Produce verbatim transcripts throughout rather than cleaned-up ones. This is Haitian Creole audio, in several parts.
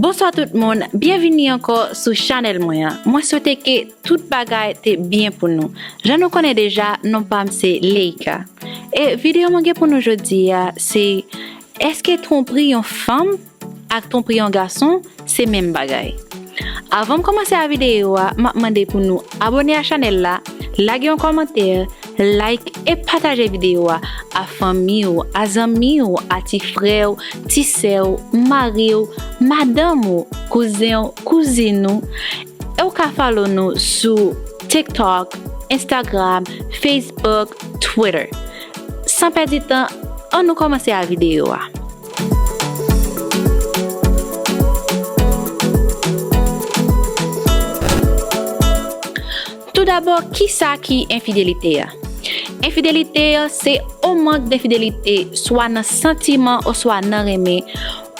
Bonswa tout moun, byenvini ankò sou chanèl mwen an. Mwen swete ke tout bagay te byen pou nou. Jan nou konnen deja, non pa m se Leika. E videyo mwen gen pou nou jodi a, se èske twonpri yon fanm ak twonpri yon gason se menm bagay? Avan m kòmanse a videyo a, m ap mande pou nou abòne a chanèl la, lage yon kòmantè, like e pataje videyo a a fanmi w, a zanmi w, a ti frè w, ti sè w, mari w, madanm ou, kouzen w, kouzin ou. E w ka follow nou sou TikTok, Instagram, Facebook, Twitter. San pèdi tan, ann nou kòmanse a videyo a. Toudabò, kisa ki enfidelite a? Enfidelite a se yon mank de fidelite, swa nan santiman oswa nan renmen,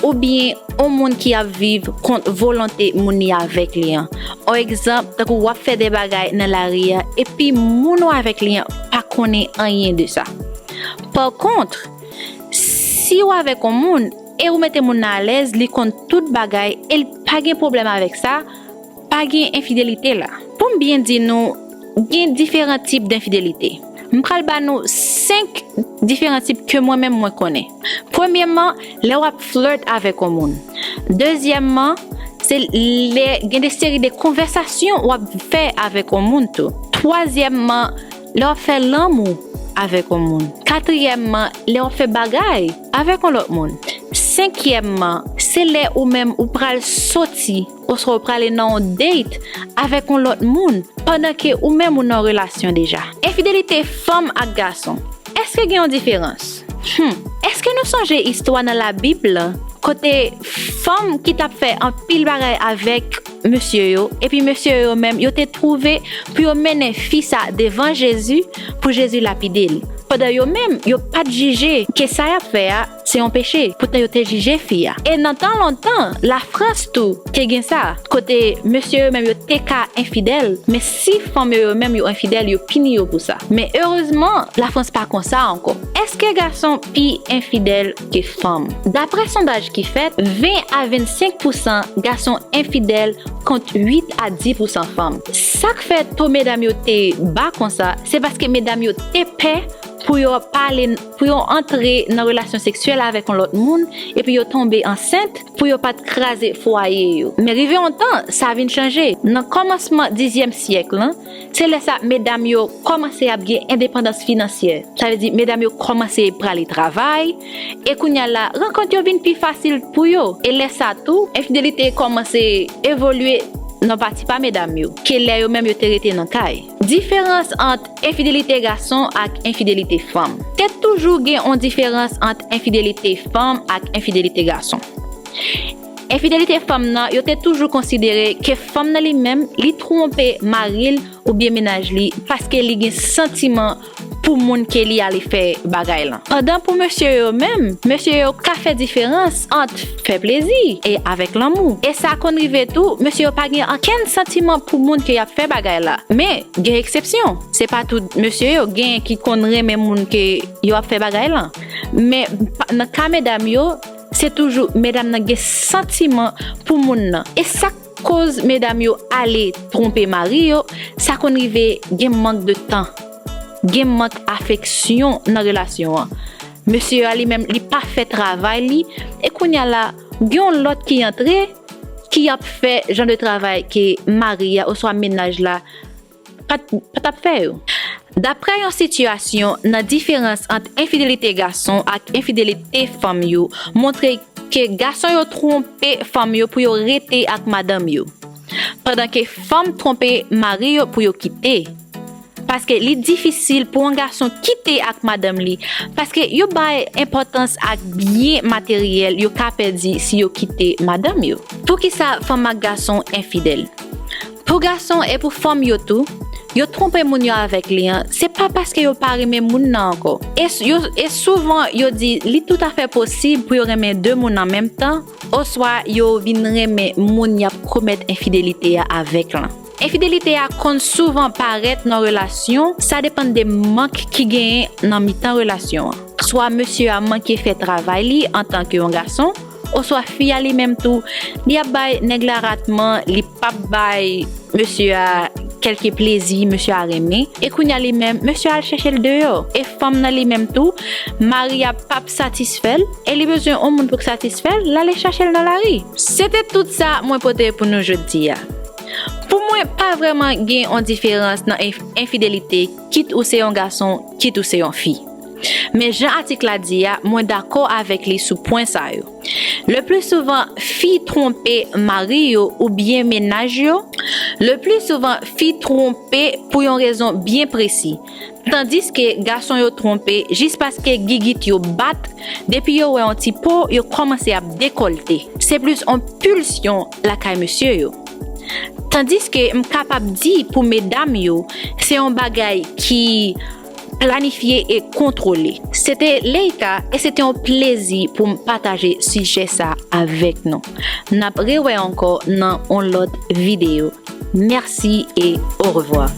oubyen yon moun ki ap viv kont volonte moun li avèk li an. Yon egzanp, tankou w ap fè de bagay nan lari a, epi moun ou avèk li an pa konnen anyen de sa. Pa kont, si w avèk yon moun e ou mete moun nan alèz, li konn tout bagay e l pa gen pwoblèm avèk sa, pa gen enfidelite la. Pou m byen di nou, gen diferan tip denfidelite. M pral ba nou senk diferan tip ke mwen menm mwen konnen. Premyèman, lè w ap flirt avèk yon moun. Dezyèmman, se lè gen de seri de konvèsasyon w ap fè avèk yon moun tou. Twazyèmman, lè w ap fè lanmou avèk yon moun. Katriyèmman, lè w ap fè bagay avèk yon lòt moun. Senkyèmman, se lè ou menm ou pral soti oswa w prale nan yon date avèk yon lòt moun pandan ke ou menm ou nan yon relasyon deja. Enfidelite fanm ak gason. Èske gen yon diferans? Hmm. Èske nou sonje istwa nan Labib lan kote fanm ki t ap fè anpil bagay avèk mesye yo, epi mesye yo menm yo te twouve pou yo mennen fi sa devan Jezi pou Jezi lapide l? Pandan yo menm, yo pa t jije ke sa y ap fè a se yon peche, poutan yo te jije fi a. E nan tan lontan, Lafrans tou te gen sa, kote mesye yo menm yo te ka enfidèl, men si fanm yo, yo menm yo enfidèl, yo pini yo pou sa. Men erezman, Lafrans pa konsa ankò. Èske gason pi enfidèl ke fanm? Daprè sondaj ki fèt, ven a vennsenk pousan gason enfidèl kont uit a dis pousan fanm. Sa k fè to medam yo te ba konsa, se paske medam yo te pè pou yo pale, pou yo antre nan relasyon seksyèl avèk yon lòt moun, epi yo tonbe ansent, pou yo pa t kraze fwaye yo. Men rive yon tan, sa vin chanje. Nan kòmansman dizyèm syèk lan, se lè sa medam yo kòmanse ap gen endepandans finansyè. Sa vle di, medam yo kòmanse prale travay, e kounye a la, rankont yo vin pi fasil pou yo. E lè sa tou, enfidelite kòmanse evolye nan pati pa medam yo, ke lè yo menm yo te rete nan kay. Diferans ant enfidelite gason ak enfidelite fanm. Te toujou gen yon diferans ant enfidelite fanm ak enfidelite gason. Enfidelite fanm nan, yo te toujou konsidere ke fanm nan li menm, li twonpe mari l oubyen mennaj li paske li gen santiman pou moun ke li ale fè bagay lan. Pandan pou mesye yo menm, mesye yo ka fè diferans ant fè plezi e avèk lanmou. E sa konn rive tou, mesye yo pa gen okenn santiman pou moun ke y ap fè bagay la. Men, gen eksepsyon. Se pa tout mesye yo, gen ki konn renmen moun ke yo ap fè bagay lan. Men, pa- nan ka medam yo, se toujou medam nan gen santiman pou moun nan. E sa k koz medam yo ale twonpe mari yo, sa konn rive gen mank de tan, gen mank afeksyon nan relasyon an. Mesye a li menm, li pa fè travay li, e kounye a la, gen yon lòt ki antre, ki ap fè jan de travay ke mari a oswa mennaj la pa t, pa t ap fè yo. Daprè yon sitiyasyon nan diferans ant enfidelite gason ak enfidelite fanm yo montre ke gason yo twonpe fanm yo pou yo rete ak madanm yo, pandan ke fanm twonpe mari yo pou yo kite. Paske li difisil pou yon gason kite ak madanm li, paske yo bay enpòtans ak byen materyèl yo ka pèdi si yo kite madanm yo. Poukisa fanm ak gason enfidèl? Pou gason e pou fanm yo tou, yo twonpe moun yo avèk li an, se pa paske yo pa renmen moun nan ankò. E s- yo, e souvan, yo di li toutafè posib pou yo renmen de moun an menm tan, oswa yo vin renmen moun y ap komèt enfidelite a avèk lan. Enfidelite a konn souvan parèt nan relasyon, sa depann de mank ki genyen nan mitan relasyon an. Swa mesye a manke fè travay li antanke yon gason, oswa fi a li menm tou, li ap bay nèg la ratman, li p ap bay mesye a kèlke plezi mesye a renmen, e kounye a li menm, mesye a al chèche l deyò. E fanm nan li menm tou, mari a p ap satisfè l, e li bezwen yon moun pou k satisfè l, l ale chache l nan lari. Se te tout sa mwen pote pou nou jodi a. Pou mwen, pa vrèman gen yon diferans nan enf- enfidelite, kit ou se yon gason, kit ou se yon fi. Men jan atik la di a, mwen dakò avèk li sou pwen sa yo. Le pli souvan, fi twonpe mari yo oubyen mennaj yo. Le pli souvan, fi twonpe pou yon rezon byen presi. Tandiske gason yo twonpe jis paske gigit yo bat, depi yo wè yon ti po, yo kòmanse ap dekòlte. Se plis yon pilsyon lakay mesye yo. Tandiske m kapab di pou medam yo, se yon bagay ki planifye e kontwole. Se te Leika e se te yon plezi pou m pataje sijè sa avèk nou. N ap rewè ankò nan yon lòt videyo. Mèsi e orevwa.